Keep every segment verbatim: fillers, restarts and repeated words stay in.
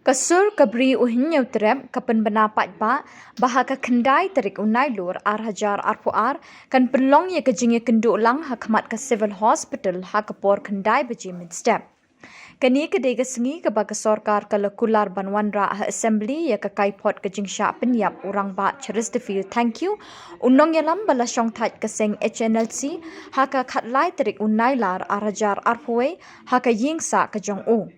Ka sur ka bri u Hynñiewtrep ka pynbna paidbah ba ha ka khyndai tarik u Nailur ar hajar arphew ar kan pynlong ïa ka jingïakynduh lang ha khmat ka Civil Hospital ha ka por khyndai baje mynstep. Kane ka dei ka sngi kaba ka sorkar ka la kular ban wanrah ha Assembly ïa ka kaiphod ka jingshah pynïap u Rangbah Cheristerfield Thangkhiew, u nongïalam ba la shongthait ka seng H N L C, ha ka khatlai tarik u Nailar ar hajar arphew wei ha ka ïing sah ka jong u.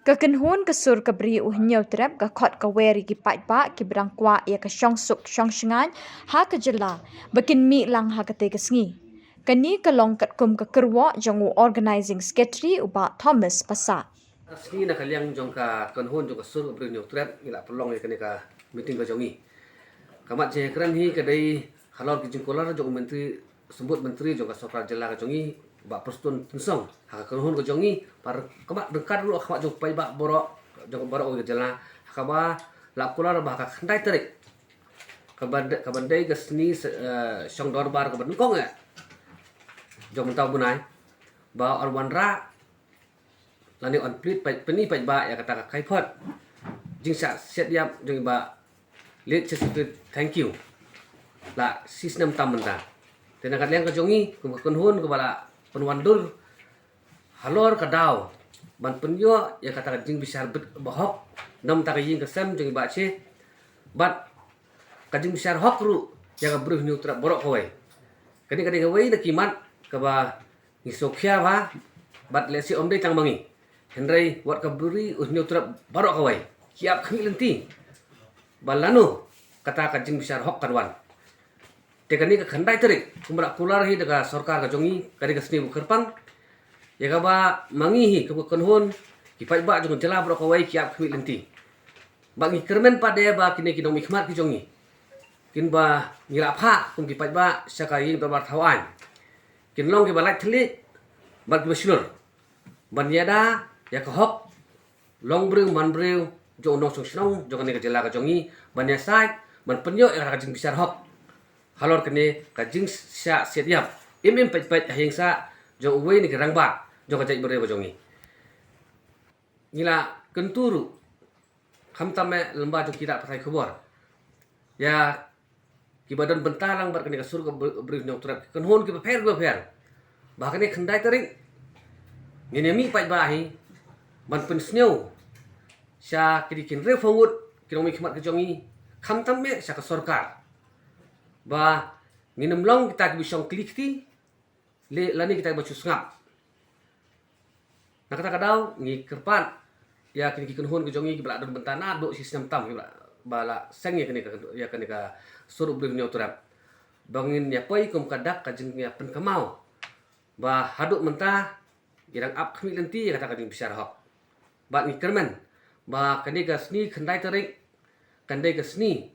Ka kynhun ka sur ka bri u Hynñiewtrep ka khot ka wer ïa ki paidbah kiba dang kwah ïa ka shongsuk shongshngaiñ ha ka jylla ba kin mih lang ha katei ka sngi. Kane ka long katkum ka kyrwoh jong u Organising Secretary u Bah Thomas Passah. Ka sngi na ka liang jong ka kynhun jong ka sur ka bri u Hynñiewtrep ngi la pynlong ïa kane ka meeting ka jong ngi. Ka mat jingkren hi ka dei halor ki jingkular jong u Myntri, Symbud Myntri jong ka sorkar jylla ka jong ngi, Bah Prestone Tynsong, ha ka kynhun ka jong ngi, bad ka mat ryngkat ruh ha ka mat jong paidbah baroh, jong baroh ka jylla, ha kaba la kular ba ha ka khyndai tarik, ka ban, ka ban dei ka sngi, eh, shong dorbar kaba nyngkong, eh, jong mynta u bnai, ba yn wanrah lane yn plie peit, pyni paidbah ïa kata ka kaiphod jingshah siat ïap jong i Bah Late Cheristerfield Thangkhiew la shi snem tam mynta. Te na ka liang ka jong ngi kum ka kynhun kaba la pynwandur halor ka daw ban pynïoh ïa kata ka jingbishar bit ba hok na ka bynta ka ïing ka sem jong i Bah Che, bad ka jingbishar hok ruh ïa ka bri u Hynñiewtrep baroh kawei. Kane ka dei kawei na ki mat kaba ngi sngewkhia bha, bad lehse ym dei tang ma ngi, hynrei wat ka bri u Hynñiewtrep baroh kawei ki ap khmih lynti ba lano kata ka jingbishar hok kan wan. Te kane ka khyndai tarik kumba la kular hi da ka sorkar ka jong ngi, ka dei ka sngi ba kyrpang, ïa kaba ma ngi hi kum ka kynhun, ki paidbah jong ka jylla baroh kawei ki ap khmih lynti. Ba ngi kyrmen pat de ba kine ki nongmihkhmat ki jong ngi, kin ba ngi la phah kum ki paidbah sha ka ïing dorbar thaw aiñ, kin long kiba lait thylliej bad kiba shlur ban ïada ïa ka hok long briew man briew jong u nongshong shnong jong kane ka jylla ka jong ngi, ban ïasaid ban pynïoh ïa ka jingbishar hok halor kane ka jingshah siat ïap im im peit peit ha ïing sah jong uwei na ki rangbah jong ka jaitbynriew ka jong ngi. Ngi la kyntu ruh khamtam eh lyngba jong ki lad pathai khubor ïa kiba don bynta lang bad kane ka sur ka bri u Hynñiewtrep, ki kynhun kiba pher kiba pher, ba ha kane khyndai tarik ngin ïa mih paidbah hi ban pynsngew sha ki dei ki hynriewphew ngut ki nongmihkhmat ki jong ngi, khamtam eh sha ka sorkar, ba ngin ym long kita kiba shong kli kti lane kita kiba shu sngap. Na kata ka daw ngi kyrpad ïa kine ki kynhun ki jong ngi kiba la don bynta naduh shi snem tam, kiba la, ba la seng ïa kane ka, ïa kane ka sur u bri u Hynñiewtrep, ba ngin ïa poi kum ka dak ka jingïapynkynmaw ba haduh mynta ngi dang ap khmih lynti ïa kata ka jingbishar hok. Bad ngi kyrmen ba kane ka sngi khyndai tarik kan dei ka sngi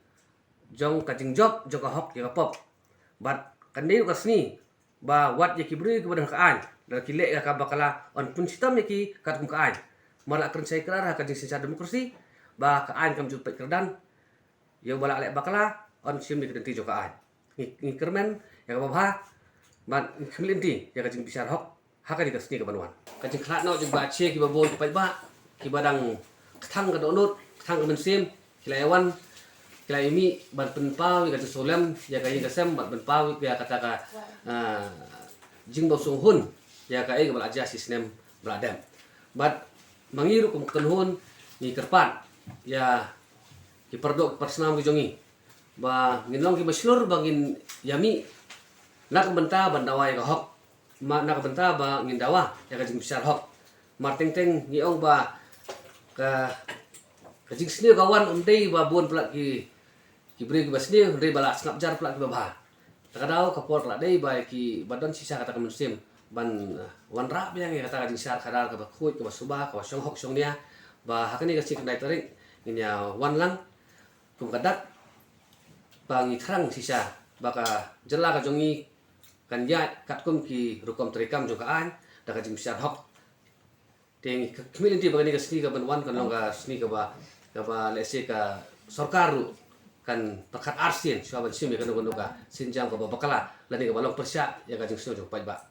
jong ka jingjop jong ka hok ïa ka pop. Bad kan dei ruh ka sngi ba wat ïa ki briew kiba don ha ka aiñ, lada ki leh ïa ka bakla, yn pynshitom ïa ki katkum ka aiñ. Namar la kren shai krar ha ka jingsynshar demokrasi ba ka aiñ kam ju peit kyrdan. Ïa uba la leh bakla yn shim ïa ka lynti jong ka aiñ. Ngi, ngi kyrmen ïa kaba bha bad ngi khmih lynti ïa ka jingbishar hok ha kane ka sngi kaban wan. Ka jingkhlad noh jong i Bah Che, kiba bun ki paidbah kiba dang kthang ka dohnud, kthang ka mynsiem, ki la ïa wan, ki la ïa mih ban pynpaw ïa ka jingsngewlem ïa ka ïing ka sem, ban pynpaw ïa kata ka, ah, jingbymsngewhun ïa kaei kaba la jia shi snem ba la dep. Bad ma ngi ruh kum ka kynhun ngi kyrpad ïa ki pardoh ki parsnam ki jong ngi ba ngin long kiba shlur ba ngin ïa mih na ka bynta ban dawa ïa ka hok, ma na ka bynta ba ngin dawa ïa ka jingbishar hok. Mar teng teng ngi ong ba ka, ka jingsniew ka wan ym dei ba bun palat ki, ki briew kiba sniew, hynrei ba la sngap jar palat kiba bha. Ta ka daw ka por ka la dei ba kiba don shisha kata ka mynsiem ban, eh, wanrah biang ïa kata ka jingshar khadar kaba khuid, kaba suba, kaba shong hok shong nia, ba ha kane ka sngi khyndai tarik ngin ïa wan lang kum ka dak ba ngi thrang shisha ba ka jylla ka jong ngi kan ïaid katkum ki rukom treikam jong ka aiñ da ka jingbishar hok. Te ngi khmih lynti ba kane ka sngi kaban wan kan long ka sngi kaba, kaba lehse ka sorkar ruh kan pyrkhat arsien shuwa ban shim ïa kano kano ka sienjam kaba bakla lane kaba long pyrshah ïa ka jingsngew jong u paidbah.